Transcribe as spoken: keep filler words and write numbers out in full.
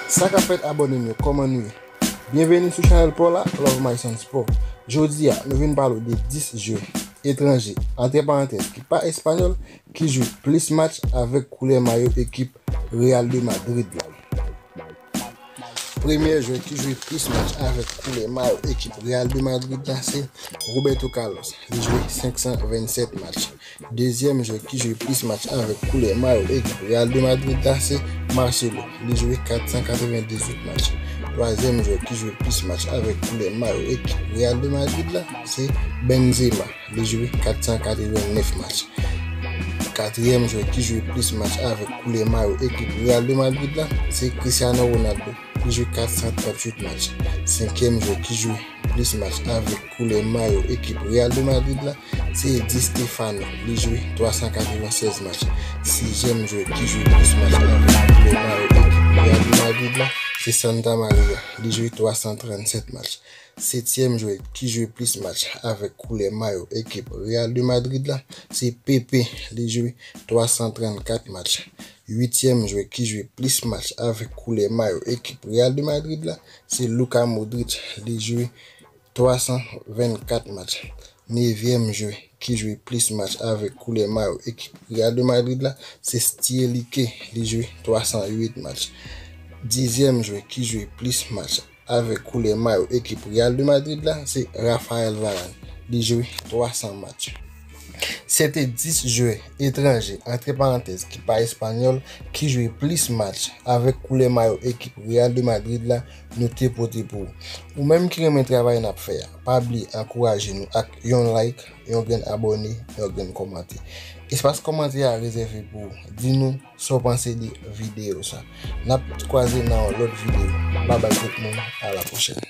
Sa k ap fèt abòne m yo, kòman nou ye? Byenveni sou chanèl pa w la, Love My Son Sport. Jodi a, nou vin pale w de dis jwè etranje, antre parantèz, ki pa espanyòl, ki jwe plis match avèk koulè mayo ekip Real de Madrid la. Premye jwè ki jwe plis match avèk koulè mayo ekip Real de Madrid la, se Roberto Carlos. Li jwe senk san vennsèt match. Dezyèm jwè ki jwe plis match avèk koulè mayo ekip Real de Madrid la, se Marcelo. Li jwe kat san katrevendizuit match. Twazyèm jwè ki jwe plis match avèk koulè mayo ekip Real de Madrid la, se Benzema. Li jwe kat san katrevennnèf match. Katriyèm jwè ki jwe plis match avèk koulè mayo ekip Real de Madrid la, se Cristiano Ronaldo. Li jwe kat san tranntuit match. Senkyèm jwè ki jwe plis match avèk koulè mayo ekip Real de Madrid la, se Di Stefano. Li jwe twa san katrevensèz match. Sizyèm jwè ki jwe plis match avèk koulè mayo ekip Real de Madrid la, se Santa Maria. Li jwe twa san trannsèt match. Setyèm jwè ki jwe plis match avèk koulè mayo ekip Real de Madrid la, se Pepe. Li jwe twa san trannkat match. Uityèm jwè ki jwe plis match avèk koulè mayo ekip Real de Madrid la, se Luka Modric. Li jwe twa san vennkat match. Nevyèm jwè ki jwe plis match avèk koulè mayo ekip Real de Madrid la, se Stielike. Li jwe twa san uit match. Dizyèm jwè ki jwe plis match avèk koulè mayo ekip Real de Madrid la, se Raphael Varane. Li jwe twa san match. Se te dis jwè etranje, antre parantèz, ki pa espanyòl, ki jwe plis match avèk koulè mayo ekip Real de Madrid la, nou te pote pou ou. Ou menm ki renmen travay n ap fè a, pa bliye ankouraje nou ak yon like, yon grenn abòne, yon grenn kòmantè. Espas kòmantè a rezève pou ou. Di nou sa w panse de videyo sa. N ap kwaze nan yon lòt videyo. Babay tout moun, a la pwochèn.